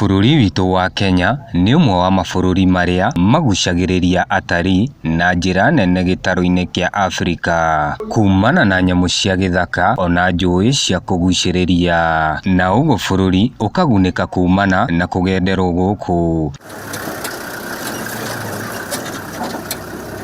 Bũrũri witũ wa Kenya nĩ ũmwe wa mabũrũri marĩa magucagĩrĩria atarii na njĩra nene gĩtarũ-inĩ kĩa Afrika, kumana na nyamũ cia gĩthaka ona njũĩ cia kũgucĩrĩria, na ũguo bũrũri ũkagunĩka kumana na kũgenderwo gũkũ.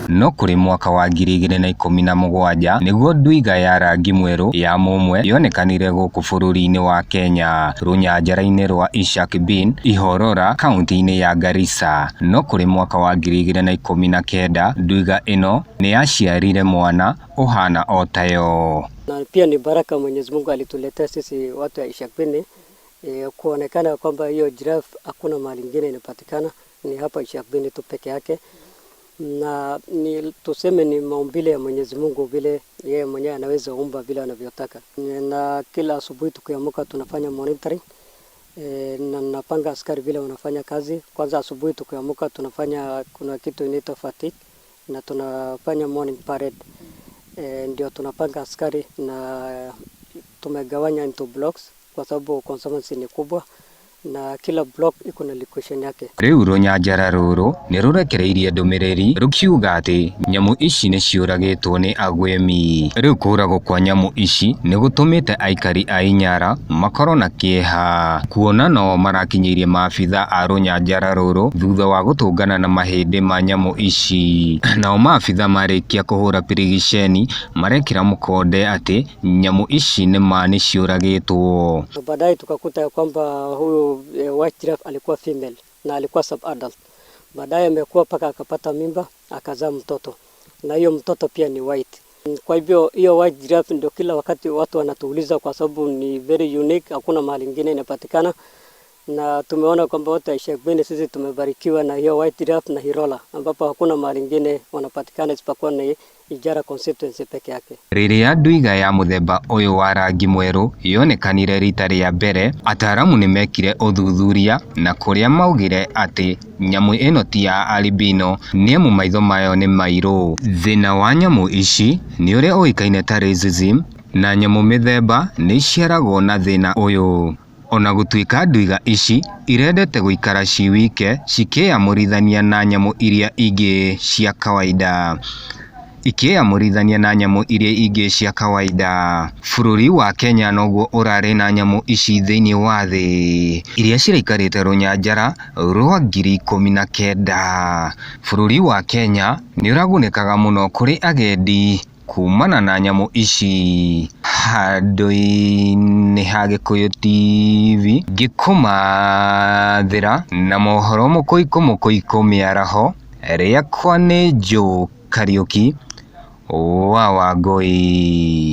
No kũrĩ mwaka wa 2017 nĩguo ndwiga ya rangi mwerũ ya mũmwe yonekanire gũkũ bũrũri-inĩ wa Kenya rũnyanjara-inĩ rwa Ishak Bin Ihorora kaunti-inĩ ya Garissa. No kũrĩ mwaka wa 2019 ndwiga ĩno nĩ yaciarire mwana ũhana o tayo. Na pia ni baraka Mwenyezi Mungu alituletea sisi watu ya Ishak Bini, kuonekana kwamba hiyo giraffe hakuna mahali ingine inapatikana, ni hapa Ishak Bini tu peke yake, na ni tuseme ni maumbile ya Mwenyezi Mungu vile yeye mwenyewe anaweza umba vile anavyotaka. Na kila asubuhi tukiamka tunafanya monitoring, na napanga askari vile wanafanya kazi. Kwanza asubuhi tukiamka tunafanya kuna kitu inaitwa fatigue na tunafanya morning parade, ndio tunapanga askari na tumegawanya into blocks kwa sababu conservancy ni kubwa na kila block iko na location yake. Rĩu rũnyanjara rũrũ nĩ rũrekereirie ndũmĩrĩri rũkiuga atĩ nyamũ ici nĩ ciũragĩtwo nĩ agwĩmi. Rĩu kũragwo kwa nyamũ ici nĩ gũtũmĩte aikari a Inyara makorwo na kĩeha kuona no marakinyĩirie maabitha a rũnyanjara rũrũ thutha wa gũtũngana na mahĩndĩ ma nyamũ ici. Nao maabitha marĩkia kũhũra pirigiceni marekĩra mũkonde atĩ nyamũ ici nĩma nĩ ciũragĩtwo. Baadaye tukakuta ya kwamba huyu white giraffe alikuwa female na alikuwa sub-adult. Baadaye amekuwa mpaka akapata mimba akazaa mtoto, na hiyo mtoto pia ni white. Kwa hivyo hiyo white giraffe ndio kila wakati watu wanatuuliza, kwa sababu ni very unique, hakuna mahali ingine inapatikana. Na tumeona kwamba wote Ishak Bini sisi tumebarikiwa na hiyo white giraffe na hirola, ambapo hakuna mahali ingine wanapatikana isipokuwa ni Ijara constituency peke yake. Rĩrĩa ndwiga ya mũthemba ũyũ wa rangi mwerũ yonekanire rita rĩa mbere, ataaramu nĩ mekire ũthuthuria na kũrĩa maugire atĩ nyamũ ĩno ti ya albino nĩamu maitho mayo nĩ mairũ. Thĩna wa nyamũ ici nĩ ũrĩa ũĩkaine ta racism na nyamũ mĩthemba nĩ iciaragwo na thĩna ũyũ. Ona gũtuĩka ndwiga ici irendete gũikara ci wike cikĩyamũrithania na nyamũ iria ingĩ cia kawaida ikĩyamũrithania na nyamũ iria ingĩ cia kawaida. Bũrũri wa Kenya noguo ũrarĩ na nyamũ ici thĩinĩ wa thĩ iria ciraikarĩte rũnyanjara rwa 19,000. Bũrũri wa Kenya nĩ ũragunĩkaga mũno kũrĩ agendi kumana na nyamũ ici. Handũ-inĩ ha Gĩkũyũ TV ngĩkũmathĩra na mohoro mũkũikũ mũkũikũ mĩaraho, rĩakwa nĩ Joe Kariũki wa Wangũi.